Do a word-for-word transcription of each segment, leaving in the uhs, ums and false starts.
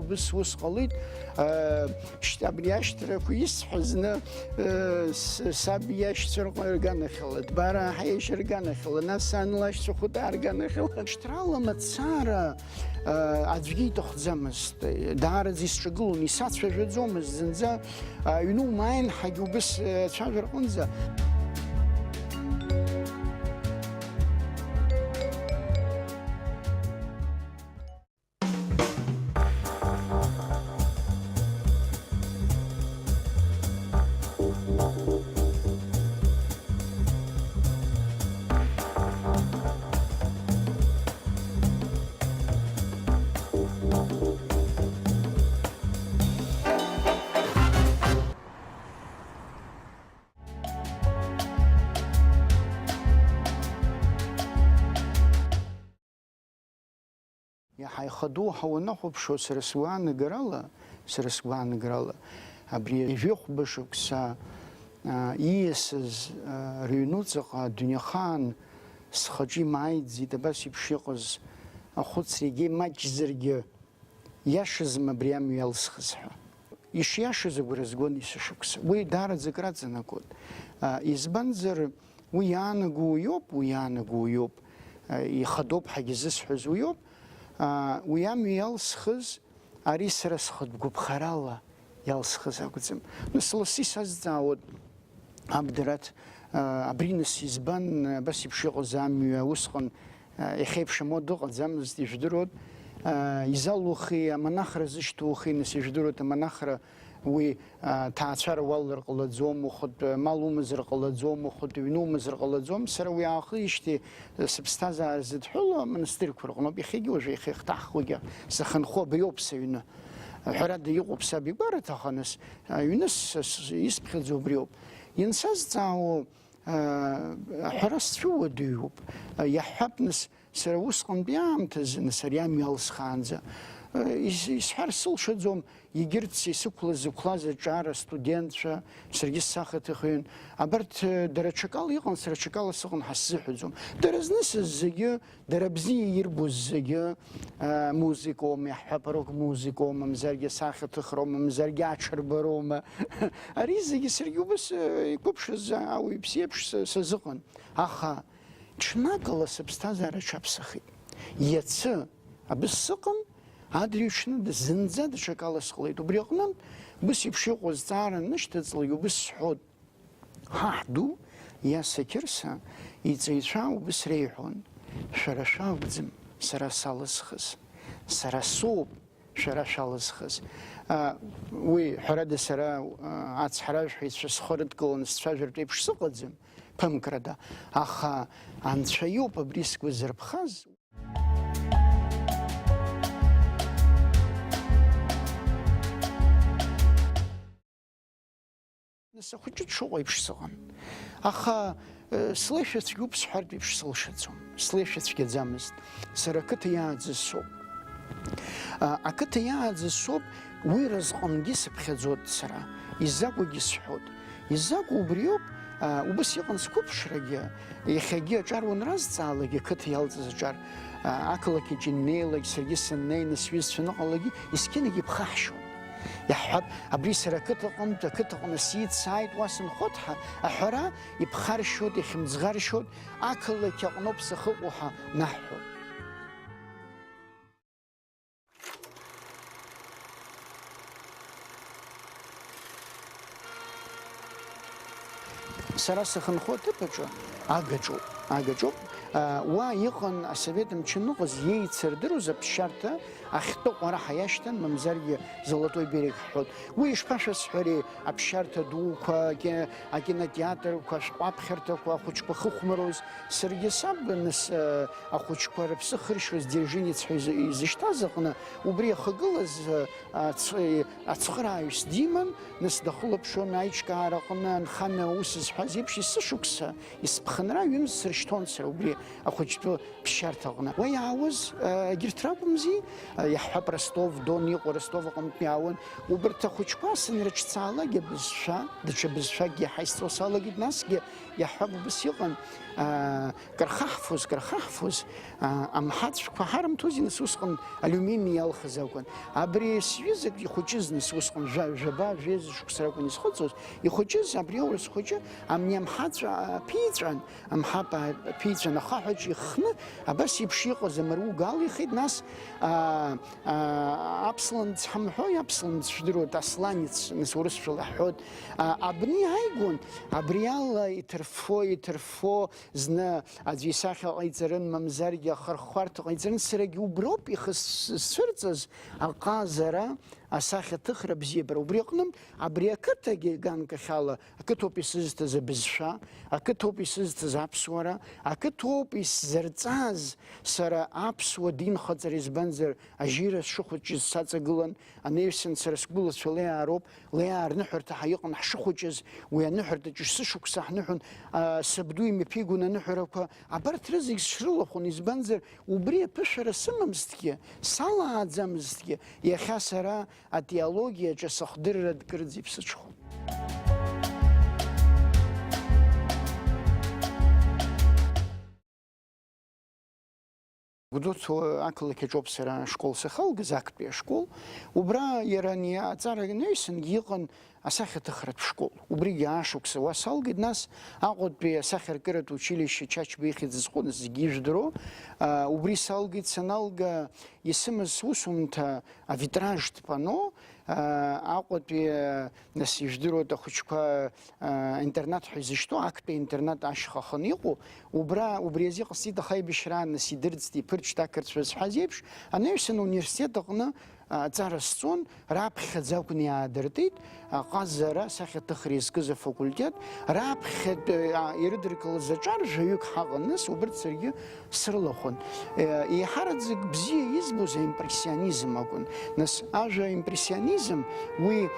Ус, ус ҟалеит, аа, шьҭ-, абри ашьҭрақәа исҳәаз зны, э, с-, саб иашьцәа рҟны рганахьала, Дбараа ҳаиашьа рганахьала, нас сан лашьцәа Хәытаа рганахьала. Шьҭрала мацара, аа, аӡәгьы иҭахӡамызт. Даараӡа исҿагылон, исацәажәаӡомызт зынӡа. Аҩны умааин ҳәагьы убыс, э, ацәажәара аҟынӡа. Иаҳа ихадоу ҳәа уанахәаԥшуа, сара сгәаанагарала, сара сгәаанагарала, абри жәохәба шықәса, а, ииасыз, а, рыҩнуҵаҟа адунеихаан схаҿы имааиӡеит, абас еиԥш иҟаз ахәыцра, егьа имаҷзаргьы, иашазма абри амҩа иалсхыз ҳәа. Ишиашаз агәра згон есышықәса. Уи даараӡа акраҵанакуан. А, избанзар, уи иаанаго уиоуп, уи иаанаго уиоуп. А, ихадоуп ҳәагьы зысҳәаз уиоуп. А, уи амҩа иалсхыз, ари сара схатә гәаԥхарала иалсхыз акәӡам. Нас лассы исазҵаауан, Абдураҭ, а, абри нас избан, абас еиԥш иҟаз амҩа усҟан, а, иахьеиԥш амоуа дыҟаӡамызт, ижәдыруан. А, изалухи, амонахра зышьҭухи, нас ижәдыруан, амонахра уи, а, ҭаацәара уалалар ҟалаӡом, ухатә мал умазар ҟалаӡом, ухатә ҩны умазар ҟалаӡом. Сара уи аахижьҭеи, а, сыԥсҭазаара зыдҳәалоу амонастырьқәа рҟноуп, иахьагьы уажәы иахьа ихҭаҳхуагьы сахьынхо абриоуп сыҩны. Ҳәарада, иҟоуп саб игәараҭа, аха нас, аҩны с-, с-, исԥхьаӡо убриоуп. Иансазҵаауа, а, аҳәара сцәыуадаҩуп. А, иаҳҳәап, нас, сара усҟантәи аамҭазы, нас, ари амҩа алсхаанӡа, а, ис-, исҳәар сылшаӡом, егьырҭ исықәлаз, зықәлаз аҿар астудентцәа, саргьы сахьаҭыхҩын. Абарҭ, а, дара ҽакала иҟан, сара ҽакала сыҟан ҳәа сзыҳәаӡом. Дара знысыз зегьы Дара бзиа ирбоз зегьы, а, музыкоума, иаҳҳәап, рок-музыкоума, мзаргьы асахьаҭыхроума, мзаргьы аҽырбароума. Ари зегьы саргьы убас, э, иқәыԥшыз ауаҩԥсы еиԥш са-, сазыҟан. Аха ҽнакала сыԥсҭазаара аҽаԥсахит. Иацы абыс сыҟан, адырҩаҽны зынӡа даҽакала сҟалеит. Убри аҟнынтә, убыс еиԥш иҟоу азҵаара анышьҭыҵлак, убыс сҳәот. Ҳаҳ ду Иаса Қьырса иҵаҩцәа убыс реиҳәон, шәара шәакәӡам сара салызхыз, сара соуп шәара шәалызхыз. А, уи, ҳәарада, сара, а, ацҳаражәҳәаҩцәа схы рыдкыланы сцәажәартә еиԥш сыҟаӡам, ԥымкрада, аха Анцәа иоуп абри сгәы зырԥхаз. Нас ахәыҷы дшыҟоу еиԥш сыҟан. Аха, э, слеишәа цәгьоуп сҳәартә еиԥш сылшаӡом. Слеишәа цәгьаӡамызт. Сара ақыҭа иааӡаз соуп. А, ақыҭа иааӡаз соуп, уи разҟынгьы сыԥхьаӡот сара. Изакәугьы сҳәот. Изакәу убриоуп, а, убыс иҟан сқәыԥшрагьы, иахьагьы аҿар уанразҵаалак, ақыҭа иалҵыз аҿар, а, ақалақь аҿы иннеилак, саргьы саннеи, нас сҩызцәа аныҟалагьы, есқьынагьы иԥхаҳшьон. Иаҳҳәап, абри сара ақыҭаҟынтә, ақыҭаҟны сиит, сааит, уа сынхот ҳәа аҳәара иԥхаршьот, ихьымӡӷаршьот, ақалақь аҟноуп сахьыҟоу ҳәа наҳҳәон. Сара сахьынхо аҭыԥ аҿы агаҿоуп, агаҿоуп. А, уа иҟан асовет мчы аныҟаз, иеицырдыруаз аԥсшьарҭа ахьтәы ҟәара ҳаиашьҭан, мамзаргьы Золотой берег ҳҳәот. Уи ишԥашәасҳәари, аԥсшьарҭа дуқәа, аки-, акинотеатрқәа, ашәҟәаԥхьарҭақәа, ахәыҷқәа хыхәмаруаз. Саргьы саб, нас, э, ахәыҷқәа рыԥсы хыршьуаз Держинец ҳәа изы-, изышьҭаз аҟны, убри иахагылаз, э, ацхы-, ацхырааҩыс диман, нас дахылаԥшуан аиҿкаараҟны, анхамҩа аус зҳәаз еиԥш, есышықәса, есыԥхынра аҩымз сыршьҭуан сара убри ахәыҷтәы ԥсшьарҭаҟны. Уа иаауаз, э, егьырҭ ракәымзи, э, иаҳҳәап, Ростов-Дон иҟоу, Ростов аҟынтә иаауан. Убарҭ ахәыҷқәа санрыҿцаалак, абызшәа, даҽа бызшәакгьы иаҳа исҵо салагеит, насгьы Иаҳҳәап, убыс иҟан, аа, кархаҳфоз, кархаҳфоз, аа, амҳаҵәқәа ҳарымҭози, нас, усҟан алиумини иалхыз акәын. Абри сҩызак ихәыҷыз, нас, усҟан жәа-, жәаба, жәеиза шықәса ракәын изхыҵуаз, ихәыҷыз, абри аурыс хәыҷы, амни амҳаҵә ааԥиҵәан, амҳаԥ ааԥиҵәан, ахаҳәаҿ иххны, абас еиԥш иҟаз амаруга алихит, нас, аа, аа, аԥсланц ҳамҳәои, аԥсланц шәдыруеит, асланец, нас, урысшәала иаҳҳәоит, аа, абни ааигон, абри ала иҭырффо, иҭырффо, зны аӡәы исахьа ҟаиҵарын, мамзаргьы ахырхәарҭа ҟаиҵарын, саргьы уброуп ихысцәырҵыз аҟазара, асахьаҭыхра абзиабара. Убри аҟнытә, абри ақыҭагьы ганкахьала ақыҭоуп исызҭаз абызшәа, ақыҭоуп исызҭаз аԥсуара, ақыҭоуп исзырҵаз сара аԥсуа динхаҵара, избанзар, ажьира сшыхәыҷыз саҵагылан, анаҩсан сара сгәылацәа леиаароуп, леиаа рныҳәарҭа ҳа иҟан ҳшыхәыҷыз, уи аныҳәарҭаҿы шәсышықәса ҳныҳәон, а, сабду имҩаԥигон аныҳәарақәа, абарҭ рызегь сшрылахәын, избанзар, убри аԥышәара сымамызҭгьы, салааӡамызҭгьы, иахьа сара атеологиаҿы сыхдырра кырӡа иԥсыҽхон. Гәдоуҭа ақалақь аҿоуп сара ашкол сахьалгаз, актәи ашкол. Убра иара ани аҵара инаҩсангьы иҟан асахьаҭыхратә школ. Убригьы ашықәса уа салгеит, нас Аҟәатәи асахьаркыратә училище Чачба ихьӡ зху, нас зегьы ижәдыруа, а, убри салгеит, саналга исымаз сусумҭа авитражтә панно, а, Аҟәатәи, а, нас ижәдыруеит ахәыҷқәа, а, интернат ҳәа изышьҭоу, актәи интернат ашьха аханы иҟоу, убра, убри азы иҟасҵеит, аха аибашьраан нас идырӡт, иԥырҽт ақырҭцәа зҳәаз еиԥш, анаҩсан ауниверситет аҟны, а, аҵара сҵон, раԥхьаӡа акәны иаадыртит, аҟазара асахьаҭыхра изкыз афакультет, раԥхьатәи, а, ирыдыркылаз аҿар жәаҩык ҳаҟан, нас убырҭ саргьы срылахәын. Е, еиҳараӡак бзиа избоз аимпрессионизм акәын. Нас ажәа импрессионизм, уи, м,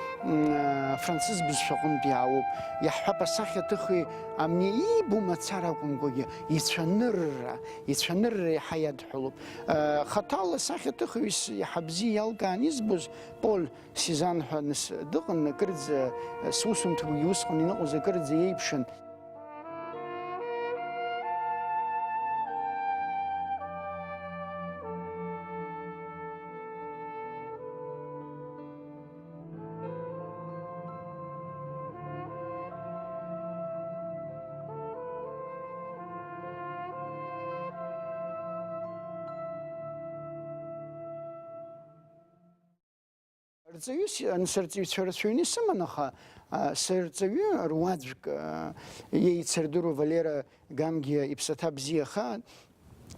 а, францыз бызшәаҟынтә иаауп. Иаҳҳәап, асахьаҭыхҩы амни иибо мацара акәымкәагьы, ицәанырра, ицәанырра еиҳа иадҳәалоуп. Э, хаҭала асахьаҭыхҩыс иаҳа бзиа иалкаан избоз Поль Сезанн ҳәа, нас, дыҟан, акырӡа, э, сусумҭақәагьы усҟан иныҟәоз акырӡа иеиԥшын. Рҵаҩыс, ан-, сырҵаҩцәа рацәаҩны исыман, аха, а, сырҵаҩы руаӡәк, а, иеицырдыруа Валера Гамгиа иԥсаҭа бзиахаан,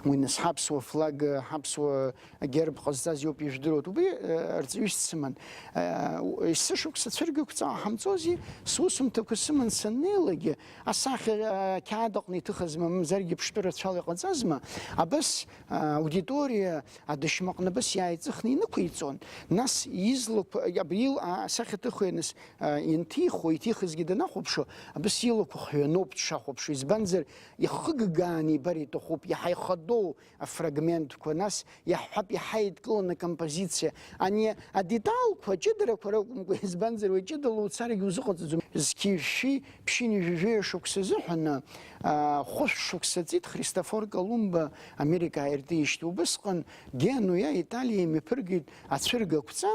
уи нас ҳаԥсуа флаг, ҳаԥсуа герб ҟазҵаз иоуп ижәдыруеит. Убри, а, рҵаҩыс дсыман. А, у-, есышықәса цәыргақәҵа ҟаҳамҵози, сусумҭақәа сыман саннеилакгьы, асахьа, а, қьаад аҟны иҭыхызма, мамзаргьы ԥштәы рацәала иҟаҵазма, абас, а, аудиториа адашьмаҟны абас иааиҵыхны инықәиҵон. Нас излақәа, абри ил-, а, асахьаҭыхҩы нас, а, ианҭихуа, иҭихызгьы данахәаԥшуа, абас илақәа хҩаноуп дшахәаԥшуа, избанзар, ихыггааны ибар иҭахуп, иаҳа ихадоу афрагментқәа, нас иаҳҳәап, иаҳа еидкыланы акомпозициа. Ани адеталқәа, аҷыдарақәа ракәымкәа, избанзар, уи ҷыдала уцарагьы узыҟаҵаӡом. Зқьи жәшәи ԥшьынҩажәи жәаҩа шықәса азыҳәан, а, хәышә шықәса ҵит Христофор Колумба Америка ааиртижьҭеи. Убысҟан Генуа, Италиа имҩаԥыргеит ацәыргақәҵа,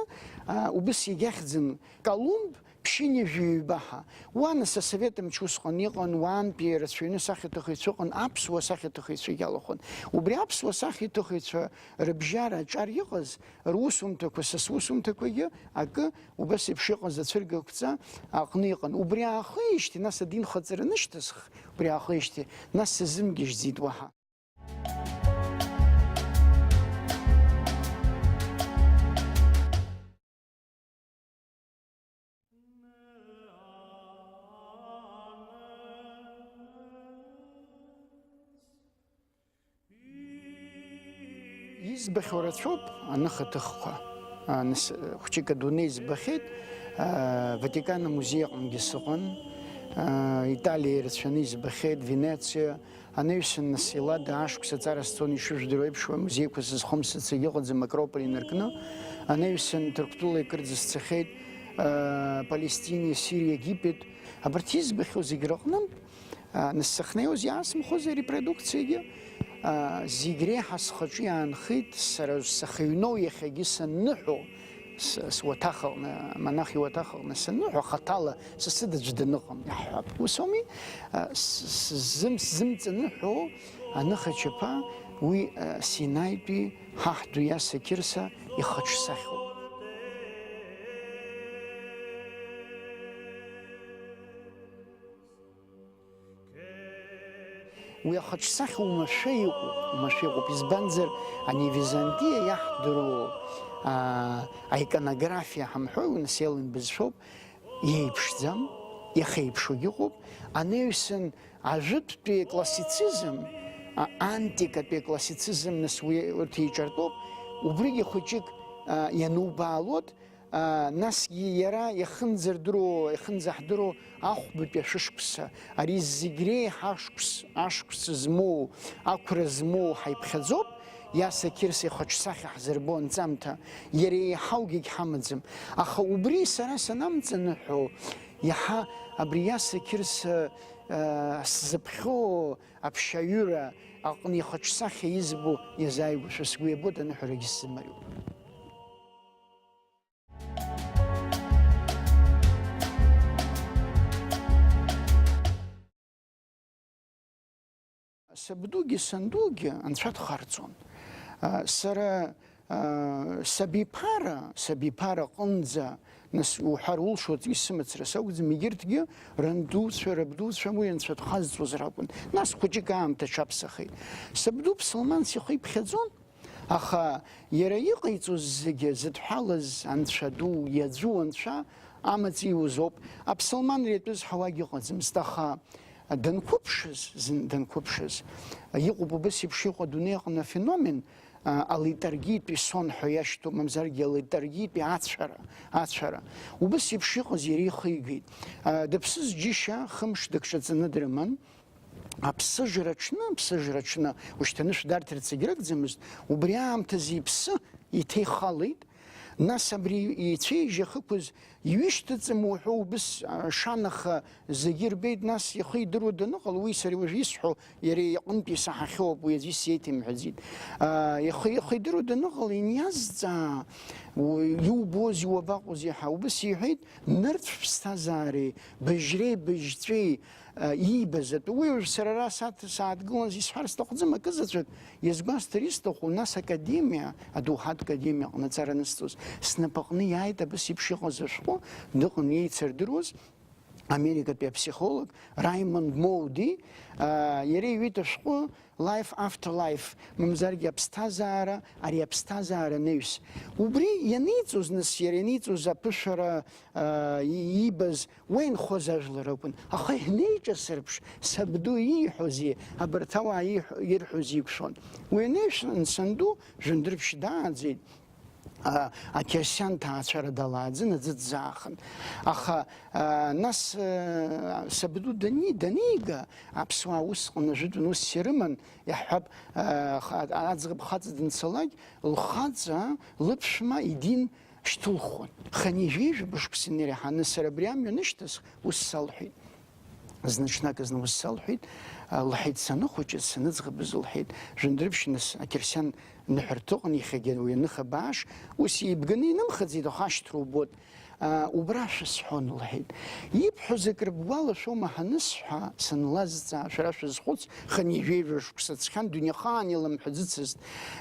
а, убыс иагьахьӡын Колумб ԥшьынҩажәи ҩба ҳәа. Уа, нас, асовет мчы усҟан иҟан, уаантәи рацәаҩны асахьаҭыхыҩцәа ыҟан, аԥсуа асахьаҭыхыҩцәагьы алахәын. Убри аԥсуа асахьаҭыхыҩцәа рыбжьара аҿар иҟаз, русумҭақәа, са сусумҭақәагьы акы убас еиԥш иҟаз ацәыргақәҵа аҟны иҟан. Убри аахижьҭеи, нас адинхаҵара нышьҭысх, убри аахижьҭеи, нас сазымгьежьӡеит уаҳа. Избахьоу рацәоуп аныхаҭыхқәа. А, нас, хәҷык адунеи збахьеит, а, Ватикан амузеи аҟынгьы сыҟан, а, Италиа ирацәаны избахьеит, Венециа, анаҩсан, нас, илада ашықәс аҵара сцон, ишыжәдыруа еиԥш, уа амузеиқәа сызхымсыцыз егьыҟаӡам, Акрополь инаркны, анаҩсан Ҭырқәтәыла икырӡа сцахьеит, а, Палестиниа, Сириа, Египет, абарҭ избахьоу зегь рыҟнынтә, Нас сахьнеиуаз иаасмыхәозеи арепродукциагьы? Зегь реиҳа схаҿы иаанхеит сара сахьыҩноу иахьагьы санныҳәо, с-, суаҭах аҟны, амонах иуаҭах аҟны санныҳәо, хаҭала сасыд аӡә даныҟам, иаҳҳәап. Ус ауми? С-, сзым-, сзымҵаныҳәо аныхачаԥа уи, Синаитәи ҳаҳ ду Иаса Қьырса ихаҿсахьоуп. Уи ахаҿсахьа уамашәа иҟоуп, уамашәа иҟоуп. Избанзар, ани Византиа иаҳдыруа, аа, аиконографиа ҳамҳәои, нас еилан бызшәоуп, иеиԥшӡам, иахеиԥшугьы ыҟоуп. Анаҩсан ажәытәтәи классицизм, а, антикатәи классицизм, нас уи урҭ еиҿартәоуп, убригьы хәыҷык, а, ианубаалоит, Аа, насгьы иара иахынӡардыруа, иахынӡаҳдыруа ахәбатәи ашәышықәса, ари зегь реиҳа ашықәс, ашықәс змоу, ақәра змоу ҳаиԥхьаӡоуп, Иаса Қьырса ихаҿсахьа ҳзырбо анҵамҭа, иара еиҳаугьы егьҳамаӡам. Аха убри сара санамҵаныҳәо, иаҳа абри Иаса Қьырса, аа, сзыԥхьо аԥшьаҩыра аҟны ихаҿсахьа избо иазааигәашәа сгәы иабоит, аныҳәарагьы сзымариоуп. Сабдугьы сандугьы анцәа дхарҵон. А, сара, а, сабиԥара, сабиԥара аҟынӡа, нас, уҳәар улшоит, исымацара сакәӡам, егьырҭгьы рандуцәа, рабдуцәа уи анцәа дхазҵоз ракәын. Нас хәыҷык аамҭа аҽаԥсахеит. Сабду ԥсылманс ихы иԥхьаӡон. Аха иара иҟаиҵоз зегьы зыдҳәалаз Анцәа ду, иаӡәу Анцәа амаҵ иуз ауп. Аԥсылманра иатәыз ҳауагь ыҟаӡамызт, аха данқәыԥшыз, зын данқәыԥшыз, иҟоуп убыс еиԥш иҟоу адунеи аҟны афеномен, а, алитаргиатәи сон ҳәа иашьҭоу, мамзаргьы алитаргиатәи ацәара, ацәара. Убыс еиԥш иҟаз иара ихигеит. А, дыԥсыз џьышьа хымш дыкҿаҵаны дрыман. Аԥсыжра аҽны, аԥсыжра аҽны, ушьҭа анышә дарҭарц егьрыгӡамызт, убри аамҭазы иԥсы иҭихалеит, нас абри ицәеижь иахықәыз иҩышьҭыҵым уҳәа убыс, а, шанаха зегьы ирбеит, нас ихы идыруа даныҟала, уи сара уажә исҳәо иара иҟынтә исаҳахьоуп, уи аӡәы исеиҭимҳәаӡеит. А, ихы, ихы идыруа даныҟала, иниазҵаа, у-, иубозеи, уабаҟоузеи ҳәа, убыс иҳәеит, нырцә ԥсҭазаареи, быжьреи, быжьҵәеи, а, иибаз атәы. Уи уажә сара ара саҭ-, сааҭгылан исҳәар сҭахӡам акы заҵәык, иазгәасҭар исҭаху, нас академиа, адоуҳатә академиа аҟны аҵара анысҵоз, снапаҟны иааит абас еиԥш иҟаз ашәҟәы, дыҟан иеицырдыруаз, Америкатәи аԥсихолог Раймонд Моуди, а, иара иҩит ашәҟәы, Life After Life, мамзаргьы аԥсҭазаара, ари аԥсҭазаара анаҩс. Убри ианиҵоз, нас, иара ианиҵоз аԥышәара, аа, и-, иибаз уа инхоз ажәлар акәын. Аха ианеиҿасырԥш, сабду ииҳәози, абарҭ ауаа ииҳәо-, ирҳәози еиқәшәон. Уи анаҩс санду, Жәындырԥшь дааӡеит. А, ақьырсиан ҭаацәара далааӡан, аӡы ӡаахын. Аха, а, нас, а, сабду дани-, данига, аԥсуаа усҟан ажәытәан усс ирыман, иаҳҳәап, а, ха-, аӡӷаб хаҵа данцалак, лхаҵа лыԥшәма идин шьҭылхуан. Хынҩажәи жәаба шықәса инареиҳаны сара абри амҩа анышьҭысх, ус салҳәеит. Зны ҽнак зны ус салҳәеит, а, лҳәеит, саныхәыҷыз, саныӡӷабыз, лҳәеит, Жәындырԥшь, нас, ақьырсиан ныҳәарҭа ыҟан, иахьагьы уи аныха бааш, ус еибганы инымхаӡеит, аха ашьҭра убоит. А, убра шәысҳәон, лҳәеит. Ибҳәоз акры бгәалашәома ҳанысҳәа, санлазҵаа, шәара шәызхәыц, хынҩажәи жәаба шықәса ҵхьан, дунеихаан илымҳәаӡыцызт.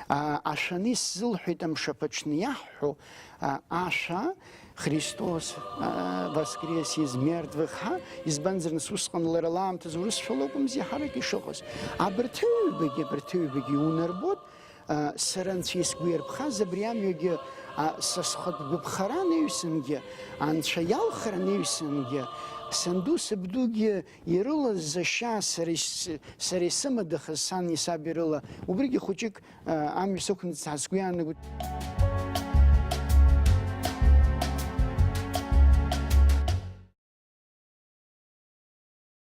А, ашәаны исзылҳәеит амшаԥаҽны иаҳҳәо, А, ашәа, Христос, а, воскрес из мертвых, ҳа, избанзар, нас, усҟан лара лаамҭазы урысшәа лакәымзи ҳарак ишыҟаз. Абарҭ аҩбагьы, абарҭ аҩбагьы иунарбоит, а, сара Анцәа исгәы иарԥхаз абри амҩагьы, а, са схатә гәаԥхара анаҩсангьы, Анцәа иалхра анаҩсангьы, санду сабдугьы ирылаз ашьа сара ис-, сара исымадахаз сани саби рыла, убригьы хәыҷык Амҩа сықәнаҵ, сгәы иаанагоит.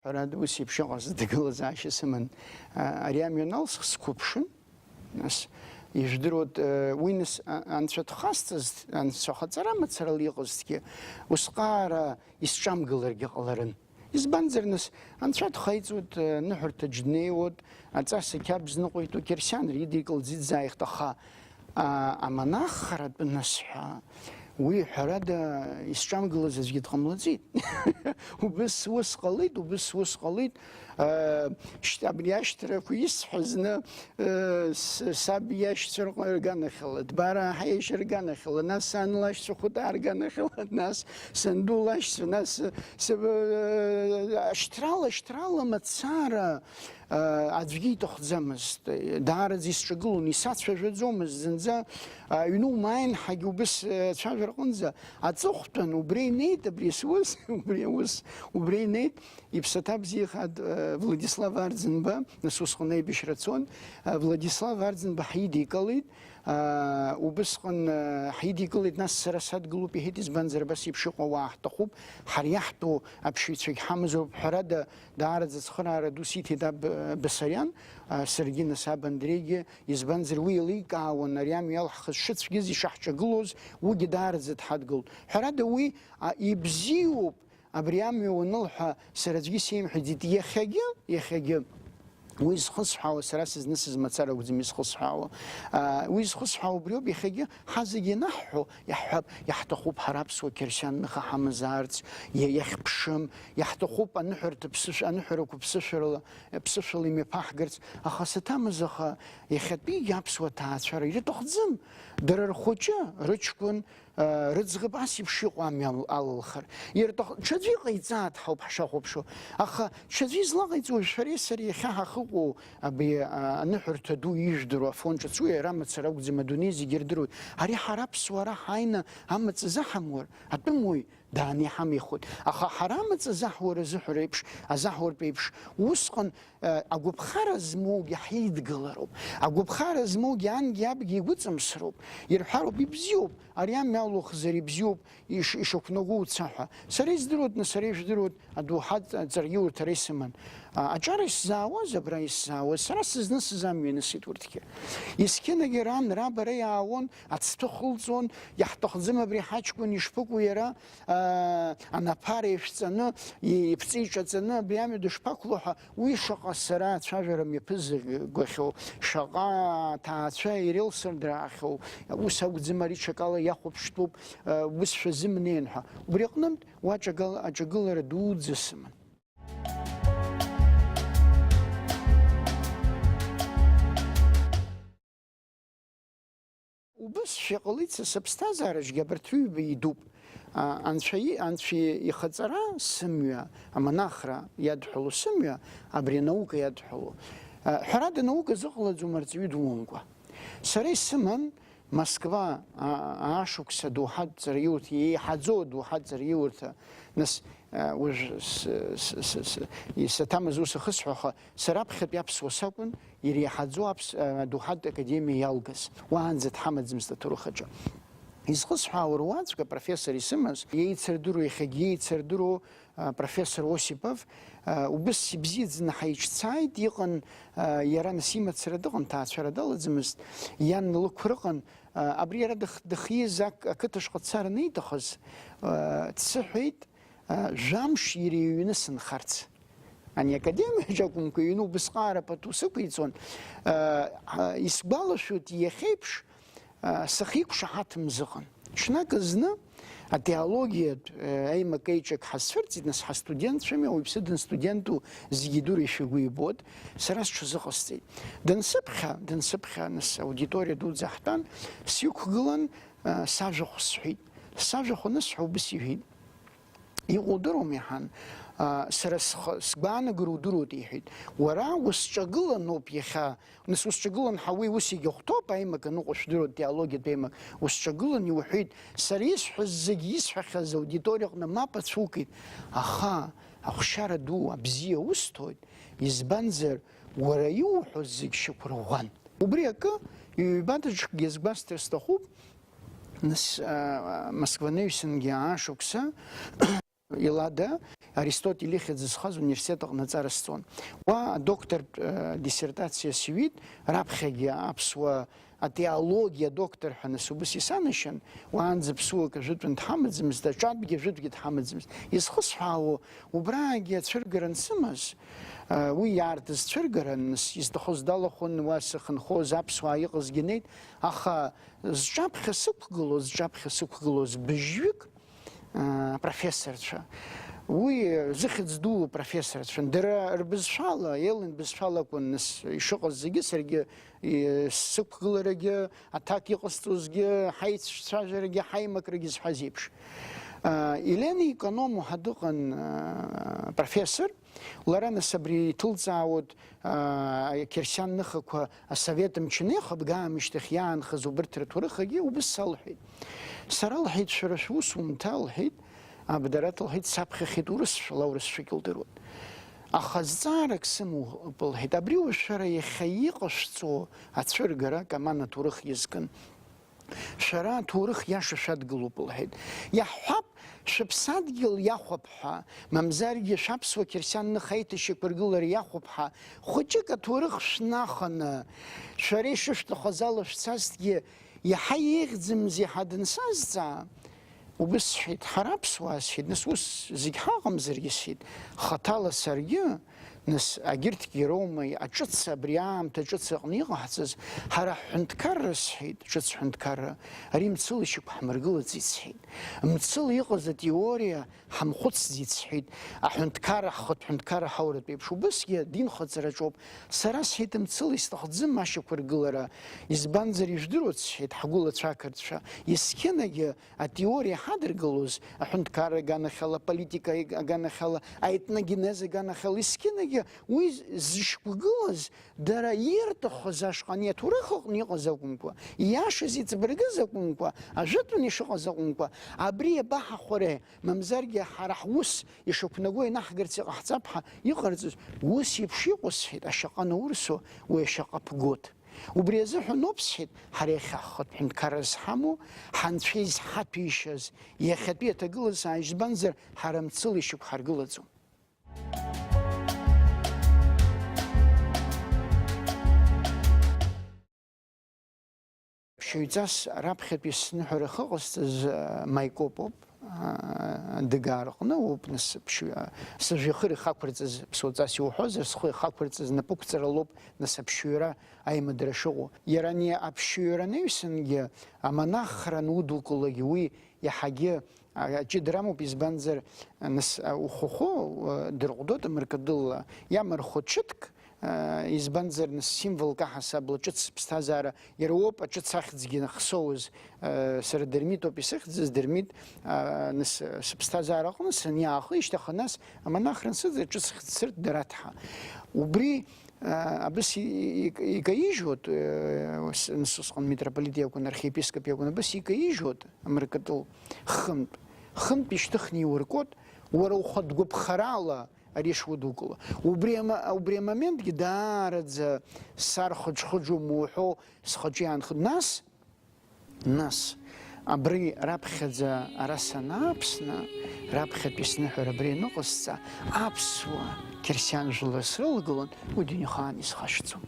Ҳәарада, ус еиԥш иҟаз аҭагылазаашьа сыман. Ари амҩа аналсх, сқәыԥшын, нас, ижәдыруеит, уи нас, а-, анцәа дхасҵаз, анцәа хаҵара мацарала иҟазҭгьы, усҟаара исҿамгыларгьы ҟаларын. Избанзар, нас, анцәа дхаиҵоит, ныҳәарҭаҿ днеиуеит, аҵас ақьабз ныҟәеиҭо, қьырсианра идикылӡит зааихт, аха, а, амонахратә нысҳәа, уи, ҳәарада, исҿамгылаз аӡәгьы дҟамлаӡеит. Убыс ус ҟалеит, убыс ус ҟалеит. А, шьҭа абри ашьҭрақәа исҳәаз зны, э, с-, саб иашьцәа рҟ-, рганахьала, Дбараа ҳаиашьа рганахьала, нас сан лашьцәа Хәытаа рганахьала, нас санду лашьцәа, нас, э, с-, э, шьҭрала, шьҭрала мацара, э, аӡәгьы иҭахӡамызт. Даараӡа исҿагылон, исацәажәаӡомызт зынӡа, э, аҩны умааин ҳәагьы убыс, э, ацәажәара аҟынӡа аҵыхәтәан убра инеит абри сус, убри аус, убра инеит. Иԥсаҭа бзиахааит, э, Владислав Арӡынба, нас усҟан аибашьра цон, э, Владислав Арӡынба ҳидикылеит, э, убысҟан, э, ҳидикылеит, нас сара садгылоуп иҳәеит, избанзар, абас еиԥш иҟоу ауаа ҳҭахуп, ҳара иаҳтәу аԥсшьаҩцәагь ҳамазароуп, ҳәарада, даараӡа ацхыраара ду сиҭеит аб-, Басариан, э, саргьы, нас аб Андрегьы, избанзар, уи еиликаауан ари амҩа иалаҳхыз шыцәгьаз, ишаҳҿагылоз, уигьы даараӡа дҳадгылт. Ҳәарада, уи, а, ибзиоуп, Абри амҩа уанылҳәа, сара аӡәгьы сеимҳәаӡеит. Иахьагьы, иахьагьы уи зхысҳәаауа, сара сызнысыз мацара акәӡам изхысҳәаауа. Аа, уи зхысҳәаауа убриоуп, иахьагьы ҳазегьы ианаҳҳәо, иаҳҳәап, иаҳҭахуп ҳара аԥсуа қьырсиан ныха ҳамазаарц, иа-, иахьԥшым, иаҳҭахуп аныҳәарҭа ԥсышә-, аныҳәарақәа ԥсышәарала, ԥсышәала имҩаԥаҳгарц, аха саҭамыз, аха иахьатәигьы аԥсуа ҭаацәара ирыҭахӡам, дара рхәыҷы, рыҷкәын, рыӡӷаб ас еиԥш иҟоу амҩа ал-, алылхыр. Ирҭах-, ҽаӡәы иҟаиҵааит ҳауп ҳшахәаԥшуа. Аха ҽаӡәы излаҟаиҵо шәареи сареи иахьа ҳахыҟоу абри, а, аныҳәарҭа ду ижәдыруа Афон ҿыц, уи ара мацара акәӡам, адунеи зегьы ирдыруеит. Ари ҳара аԥсуаа ара ҳааины амаҵ заҳамур, атәым уаҩ дааны иҳамихуеит. Аха ҳара амаҵ заҳур азыҳәа реиԥш, азаҳуартә еиԥш, усҟан Агәаԥхара змоугьы ҳидгылароуп. Агәаԥхара змоугьы анги абги игәыҵамсроуп. Ирҳәароуп, ибзиоуп, ари амҩа алухзар ибзиоуп, иш-, ишақәнаго уца ҳәа. Сара издыруеит, нас сара ижәдыруеит, адоуҳатә ҵаргьы урҭ ара исыман. А, аҿар исзаауаз, абра исзаауаз, сара сызнысыз амҩа ианысит урҭгьы. Есқьынагьы ран, раб ара иаауан, ацҭәы хылҵуан, иаҳҭахӡам абри ҳаҷкәын, ишԥыкәу иара, аа, анаԥара ишәҵаны, и-, иԥҵа иҿаҵаны абри амҩа дышԥақәло ҳәа, уи шаҟа сара ацәажәара мҩаԥызгахьоу, шаҟа ҭаацәа ирылсырдраахьоу, ус акәӡам, ари ҽакала иахәаԥштәуп, аа, ус шәазымнеин ҳәа. Убри аҟнытә уа аҿагала-, аҿагылара дуӡӡа сыман. Убыс шәа иҟалеит са сыԥсҭазаараҿгьы абарҭ ҩба идуп. А, Анцәа и-, Анцәа ихаҵара сымҩа, амонахра иадҳәалоу сымҩа, абри анаука иадҳәалоу. А, ҳәарада, анаука зыҟалаӡом арҵаҩы думамкәа. Сара исыман Москва, а, аашықәса адоуҳатә ҵараиурҭа, еиҳаӡоу адоуҳатә ҵараиурҭа, нас, а, уажә с-, с-, с-, с-, исаҭамыз ус ахысҳәаха, сара аԥхьатәи аԥсуа сакәын, иреиҳаӡоу аԥс-, а, адоуҳатә академиа иалгаз, уаанӡа дҳамаӡамызт аҭоурых аҿы. Изхысҳәаауа руаӡәк, апрофессор исымаз, иеицырдыруа, иахьагьы иеицырдыруа, а, профессор Осипов, а, убыс ибзиаӡаны ҳаиҿцааит, иҟан, а, иара нас имацара дыҟан, ҭаацәара далаӡамызт, иан лықәра ыҟан, а, абри иара дых-, дыхиз ак-, ақыҭа шҟа дцар аниҭахыз, а, дсыҳәеит, а, жәамш иара иҩны сынхарц. Ани академиаҿ акәымкәа, иҩны убысҟаара пату сықәиҵон, а, а, исгәалашәоит иахьеиԥш, а, сахьиқәшаҳаҭым зыҟан. Ҽнак зны атеологиатә, а, аимак-еиҿак ҳазцәырҵит, нас ҳастудентцәами, ауаҩԥсы данстуденту зегьы идура ишәигәы ибоит, сара сҽазыҟасҵеит. Дансыԥхьа, дансыԥхьа, нас аудиториа дуӡӡа ҳтәан, сиқәгылан, а, сажәахә сҳәеит. Сажәахә анысҳәа, убыс иҳәеит. Иҟоу удыруама, иҳан? А, сара схы, сгәаанагара удыруеит, иҳәеит. Уара усҿагыланоуп иахьа, нас усҿагылан ҳәа уи ус егьахәҭоуп, аимак аныҟәа шәдыруеит, теологиатә аимак. Усҿагылан иуҳәеит, сара исҳәаз зегь исҳәахьаз аудиториаҟны мап ацәукит. Аха ахәшьара ду абзиа усҭоит, избанзар, уара иуҳәоз зегь шьақәырӷәӷәан. Убри акы, ҩбадаҿкгьы азгәасҭар сҭахуп, Нас, а, Москванаҩсангьы аашықәса илада, Аристотель ихьӡ зхаз университет аҟны аҵара сҵон. Уа адоктортә, э, диссертациа сҩит, раԥхьагьы аԥсуа атеологиа доктор ҳәа нас убыс исанашьан, уаанӡа ԥсуак ажәытәан дҳамаӡамызт, аҿатәгьы ажәытәгьы дҳамаӡамызт. Изхысҳәаауа, убраагьы ацәыргара ансымаз, э, уи иаартыз цәыргара аныс, изҭахыз далахәын, уа сахьынхоз аԥсуаа иҟазгьы неит, аха зҿаԥхьа сықәгылоз, зҿаԥхьа сықәгылоз быжьҩык, аа, профессорцәа. Уи зыхьӡ дуу профессорцәан. Дара рбызшәала, Елен бызшәала акәын нас ишыҟаз зегьы, саргьы, и, сықәгыларагьы, аҭак иҟасҵозгьы, ҳаицәцәажәарагьы, ҳаимакрагьы зҳәаз еиԥш. Аа, Елена Икономо ҳәа дыҟан, аа, профессор. Лара нас абри иҭылҵаауеит, аа, қьырсиан ныхақәа асовет мчы анеихыбга аамышьҭахь иаанхаз убырҭ рҭоурыхагьы убыс салҳәеит. Сара, лҳәеит, шәара шәус умҭа, лҳәеит, Абдарат, лҳәеит, саԥхьахьеит урысшәала, аурысшәагьы лдыруан. Аха зҵаарак сымоуп, лҳәеит, абри уажә шәара иахьа иҟашәҵо ацәыргара, Каман аҭоурых иазкын. Шәара аҭоурых иаша шәадгылоуп, лҳәеит. Иаҳҳәап, шәыԥсадгьыл иахәап ҳәа, мамзаргьы шәаԥсуа қьырсиан ныха аиҭашьақәыргылара иахәап ҳәа, хәыҷык аҭоурых шәнаханы, шәара ишышәҭахыз ала шәцазҭгьы, иаҳа еиӷьӡымзи ҳәа дансазҵаа, убыс сҳәеит, ҳара аԥсуаа, сҳәеит, нас ус зегь ҳаҟамзаргьы, сҳәеит, хаҭала саргьы, Нас, агьырҭгьы роума аҿыц, абри аамҭа ҿыц аҟны иҟаҳҵаз, ҳара ҳҳәынҭқарра, сҳәеит, ҿыц ҳәынҭқарра, ари мцыла ишьақәҳмыргылаӡеит, сҳәеит. Мцыла иҟаз атеориа ҳамхәыцӡеит, сҳәеит, аҳәынҭқарра, ҳхатә ҳәынҭқарра ҳауратә еиԥш, убысгьы адинхаҵараҿоуп. Сара, сҳәеит, мцыла исҭахӡам ашьақәыргылара, избанзар, ижәдыруеит, сҳәеит, ҳгәылацәа ақырҭцәа, есқьынагьы Атеориа ҳадыргалоз, аҳәынҭқарра аганахьала, аполитика аганахьала, аетногенез аганахьала, есқьынагьы уи зышьақәгылаз, дара ирҭахыз ашҟа ани аҭоурых аҟны иҟаз акәымкәа, ииашаз иҵабыргыз акәымкәа, ажәытәан ишыҟаз акәымкәа, абри иабаҳахәари, мамзаргьы ҳара ҳус ишақәнаго ианаҳгарц иҟаҳҵап ҳәа иҟарҵаз, ус еиԥш иҟоу, сҳәеит, ашьаҟа наурсо, уи ашьаҟа ԥгот. Убри азыҳәан ауп, сҳәеит, ҳара иахьа ҳхатә ҳәынҭқарра зҳамоу, ҳанцәа изҳаҭәеишьаз иахьатәи аҭагылазаашьа, избанзар, ҳара мцыла ишьақәҳаргылаӡом. Ԥшьаҩҵас раԥхьатәи сныҳәара ахьыҟасҵаз, а, Маикоп ауп. Дыгаа рҟны уоуп, нас, аԥшҩы, сыжәҩахыр ихақәырҵаз, ԥсуаҵас иуҳәозар, схы ихақәырҵаз напықәҵара лоуп, нас, аԥшьҩыра аимадара шыҟоу. Иара ани аԥшьҩыра анаҩсангьы, амонахра анудукылогь уи иаҳагьы, а, ҷыдара амоуп, избанзар, нас, а, ухәыхәо, а, дырҟәдоит амыркыдылла, иамырхәо ҽыҭк, Избанзар, нас, символк аҳасабала ҿыц сыԥсҭазаара, иара уоуп аҿыц ахьӡгьы ахсоуз, сара Дырмит ауп исыхьӡыз, Дырмит, нас, сыԥсҭазаара аҟны саниаахышьҭаха, нас амонахра ансыӡ аҿыц хьӡ сырҭ Дараҭ ҳәа. Убри, абыс и-, и-, икаижьуеит, нас усҟан митрополит иакәын, архиепископ иакәын, абыс икаижьуеит амыркатыл хынтә, хынтә ишьҭыхны иуркуеит, уара ухатә гәаԥхарала, ари шудукыло. Убри ама-, убри амоментгьы даараӡа сархыџхыџума уҳәо, схаҿы иаанхоит. Нас, нас, абри раԥхьаӡа ара санааԥсна, раԥхьатәи сныҳәара абри аныҟасҵа, аԥсуа қьырсиан жәлар срылагылан, уи дунеихаан исхашҭӡом.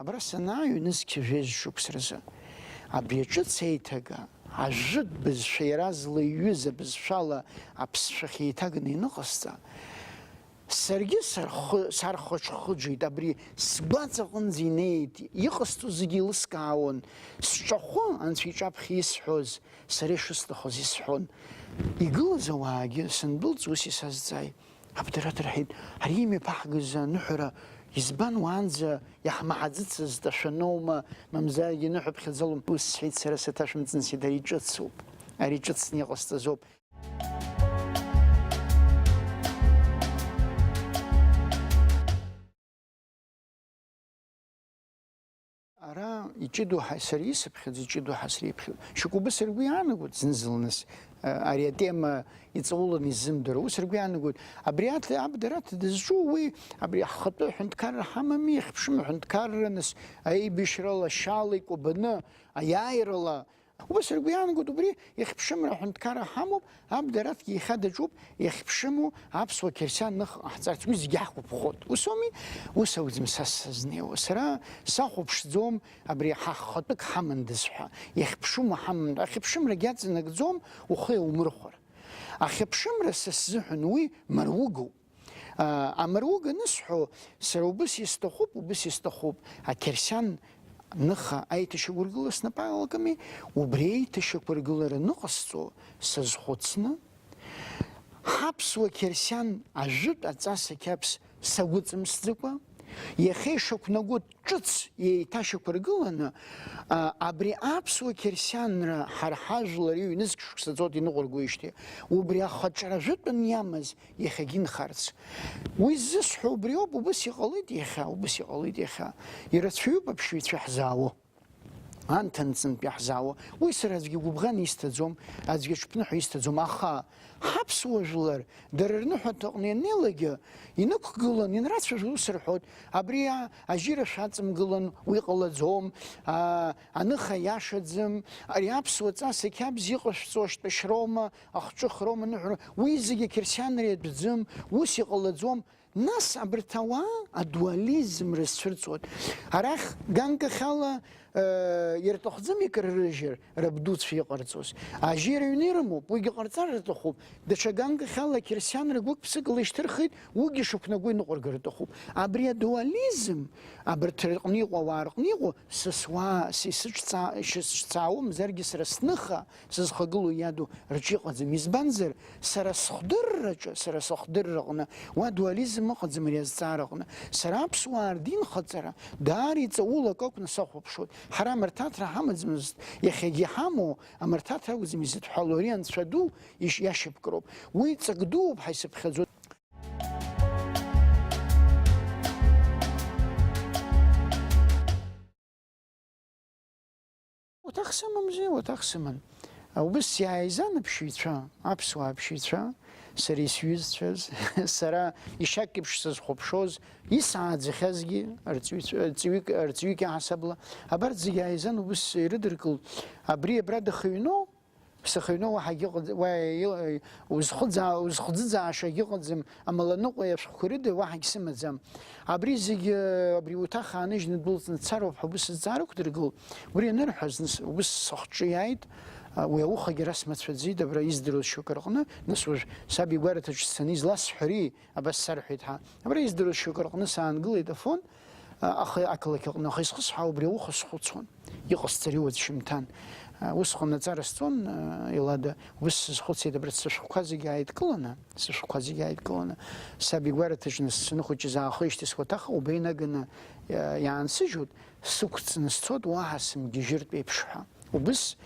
Абра санааи, ҩнызқьи жәеиза шықәса рзы абри аҿыц еиҭага, ажәытә бызшәа иаразла иҩыз абызшәала аԥсшәахь еиҭаганы ианыҟасҵа, саргьы сархы-, сархыџхыџит, абри сгәаҵаҟынӡа инеит, иҟасҵо зегьы еилыскаауан, сҿахәы Анцәа иҿаԥхьа исҳәоз, сара ишысҭахыз исҳәон. Игылаз ауаагьы сандәылҵ, ус исазҵааит. Абдараҭ, рҳәеит, ари имҩаԥаҳгаз аныҳәара избан, уаанӡа иаҳмаҳаӡыцызт, ашәаноума, мамзаргьы ныҳәаԥхьаӡалом. Ус сҳәеит сара саҭашәымҵан, сида, ари ҿыцуп, ари ҿыцны иҟасҵазоуп. Ара иҷыдоу ҳа-, сара исыԥхьаӡо, иҷыдоу ҳа среиԥхьоит. Шьоукы убыс ргәы иаанагоит зны-зынла, нас, а, ари атема иҵауланы изымдыруа. Ус ргәы иаанагоит. Абри аҭ-, аб Дараҭ дызҿу уи, абри ҳхатәы ҳәынҭқарра ҳамами, ихьԥшым аҳәынҭқарра, нас, аибашьрала, ашьала, икәабаны, аиааирала, Убас ргәы иаанагоит, убри ихьԥшымра аҳәынҭқарра ҳамоуп, аб Дараҭгьы иахьа даҿуп, ихьԥшыму аԥсуа қьырсиан ныха ҟаҳҵарц, уи зегьы ҳгәаԥхоит. Ус ауми? Ус акәӡам са сазнеиуа. Сара сахәаԥшӡом абри ҳахатәык ҳамандаз ҳәа, ихьԥшыму ҳаман, ахьыԥшымрагьы аҵанакӡом, ухы иаумырхәар. Ахьыԥшымра са сзыҳәан уи маругоуп. А, амаруга анысҳәо, сара убыс исҭахуп, убыс исҭахуп, ақьырсиан ныха аиҭашьақәыргыла снапы алакыми, убри аиҭашьақәыргылара ныҟасҵо сазхәыцны, ҳаԥсуа қьырсиан ажәытә аҵас ақьабз сагәыҵымсӡакәа, иахьа ишақәнаго ҿыц еиҭашьақәыргыланы, а, абри аԥсуа қьырсианра ҳара ҳажәлар ҩнызқь шықәса ҵуеит иныҟәыргоижьҭеи, убри ахаҿра ажәытәан иамаз иахьагьы инхарц. Уи ззысҳәо убриоуп, убыс иҟалеит иахьа, убыс иҟалеит иахьа. Ирацәаҩуп аԥшьаҩцәа иаҳзаауа, анҭынҵынтә иаҳзаауа. Уи сара аӡәгьы гәыбӷан исҭаӡом, аӡәгьы ҽԥныҳәа исҭаӡом, аха ҳаԥсуа жәлар дара рныҳәаҭаҟны ианнеилакгьы, инықәгылан, инрацәажәо ус рҳәоит, абри а-, ажьира шәаҵамгылан, уи ҟалаӡом, а, аныха иашаӡам, ари аԥсуа ҵас ақьабз иҟашәҵо ашьтәашьроума, ахҿыхроума, аныҳәара, уи зегьы ақьырсианра иатәӡам, ус иҟалаӡом. Нас абарҭ ауаа адуализм рызцәырҵуеит. Арахь ганкахьала, э, ирҭахӡам икарырыжьыр, рабдуцәа иҟарҵоз. Ажьира ҩны ирымоуп, уигьы ҟарҵар рҭахуп. Даҽа ганкахьала ақьырсианра гәык-ԥсык лышьҭырхит, уигьы шықәнаго иныҟәыргар рҭахуп. Абри адуализм абарҭ рҟны иҟоу ауаа рҟны иҟоу сасуаа, са исыҿцаа-, исыҿцаауамзаргьы сара сныха, сызхагылоу иаду рҿы иҟаӡам. Избанзар, сара схдырраҿы, сара сыхдырраҟны уа дуализм ыҟаӡам ари азҵаараҟны. Сара аԥсуаа рдинхаҵара даара иҵаулак акәны сахәаԥшуеит. Ҳара амырҭаҭра ҳамаӡамызт, иахьагьы иҳамоу амырҭаҭра акәӡам изыдҳәалоу, ари Анцәа ду иш-, иашьапкроуп. Уи ҵак дууп ҳәа исыԥхьаӡоит. Уаҭах сымамзи, уаҭах сыман. Убыс иааизан аԥшьаҩцәа, аԥсуаа аԥшьаҩцәа, сара исҩызцәаз, сара ишьак еиԥш сызхәаԥшуаз, исааӡахьазгьы, арҵаҩцәа-, арҵаҩык, арҵаҩык иаҳасабала, абарҭ зегьы ааизан убыс ирыдыркылт, абри абра дахыҩноу, Сахьыҩноу уаҳагьы ыҟаӡ-, уа ил-, узхыӡаа-, узхӡыӡаашагьы ыҟаӡам, амаланыҟәеи ашәҟәқәеи рыда уаҳагь сымаӡам. Абри зегьы, абри уҭах ааныжьны дәылҵны дцароуп ҳәа убыс зҵаара ықәдыргылт. Убри анырҳәаз, нас, убыс сыхҿы иааит, а, уи аухагьы расмацәаӡеит, абра издыруаз шьоукы рҟны, нас уажә саб игәараҭаҿы сцаны изласҳәари? Абас сарҳәеит ҳәа. Абра издыруаз шьоукы рҟны саангылеит Афон, а, аха ақалақь аҟны, аха исхысҳәаау убри ауха схәыцуан. Иҟасҵари уаҵәшьымҭан? А, усҟан аҵара сҵон, а, Елада, ус сызхәыцит, абарҭ сышәҟәқәа зегьы ааидкыланы, сышәҟәқәа зегьы ааидкыланы, саб игәараҭаҿы саныхәыҷыз аахижьҭеи суаҭах аҟәба инаганы, а, иаансыжьуеит, сықәҵны сцот, уаҳа сымгьежьыртә еиԥш ҳәа. Убыс,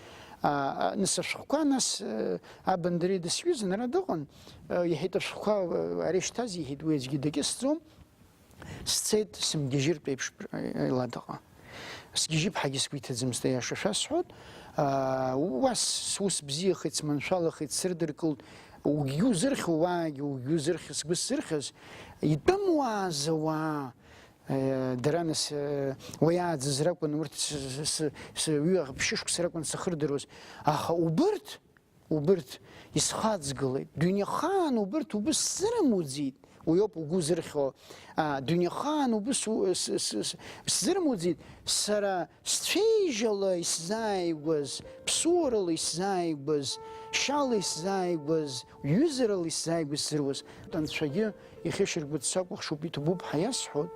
а, а, нас ашәҟәқәа, нас, э, абандари дысҩызан, ара дыҟан, э, иҳәеит, ашәҟәқәа, э, ари шьҭаз, иҳәеит, уи аӡәгьы дакьысӡом, сцеит сымгьежьыртә еиԥш, э, Еладаҟа. Сгьежьып ҳәагьы сгәы иҭаӡамызт, аиаша шәасҳәоит. А, уа с-, сус бзиахеит, сманшәалахеит, сырдыркылт, угьы узырхьу, уаагьы угьы узырхьу, сгәы сзырхьыз, итәым уааза уаа, Э, дара нас, э, уи ааӡаз ракәын, урҭ с-, с-, с-, с-, ҩы-, ԥшьышықәса ракәын сахырдыруаз. Аха убырҭ, убырҭ исхаҵгылеит. Дунеихаан убырҭ убыс сзырымуӡеит. Уи ауп угәы зырхьо. А, дунеихаан убыс у-, с-, с-, с-, сзырмуӡеит, сара сцәеижьала исзааигәаз, ԥсуарала исзааигәаз, шьала исзааигәаз, ҩызарала исзааигәаз сзыруаз. Анцәагьы ихьышьаргәыҵ сакәыхшоуп, иҭабуп ҳәа иасҳәоит,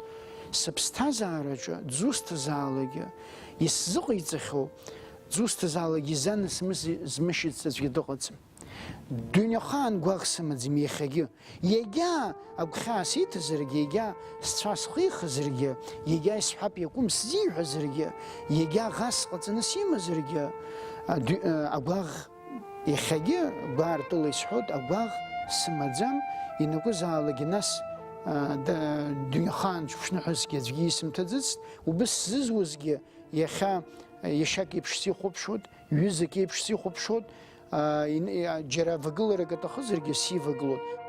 сыԥсҭазаараҿы дзусҭазаалакгьы исзыҟаиҵахьоу, дзусҭазаалакгьы изанасмыси-, змышьыц аӡәгьы дыҟаӡам. Дунеихаан гәаӷ сымаӡам иахьагьы. Егьа агәхьаа сиҭазаргьы, егьа сцәа схихызаргьы, егьа исҳәап иакәым сзиҳәазаргьы, егьа ӷас ҟаҵаны симазаргьы, адәи-, агәаӷ иахьагьы гәаартыла исҳәоит, агәаӷ сымаӡам, ианакәызаалакгьы нас, а, да-, дунеихаан ҽԥшныҳәасгьы аӡәгьы исымҭаӡацт, убыс сзызуазгьы иахьа, а, иашьак еиԥш сихәаԥшуеит, ҩызак еиԥш сихәаԥшуеит, а, ин-, а, џьара авагыларак аҭахызаргьы сивагылоит.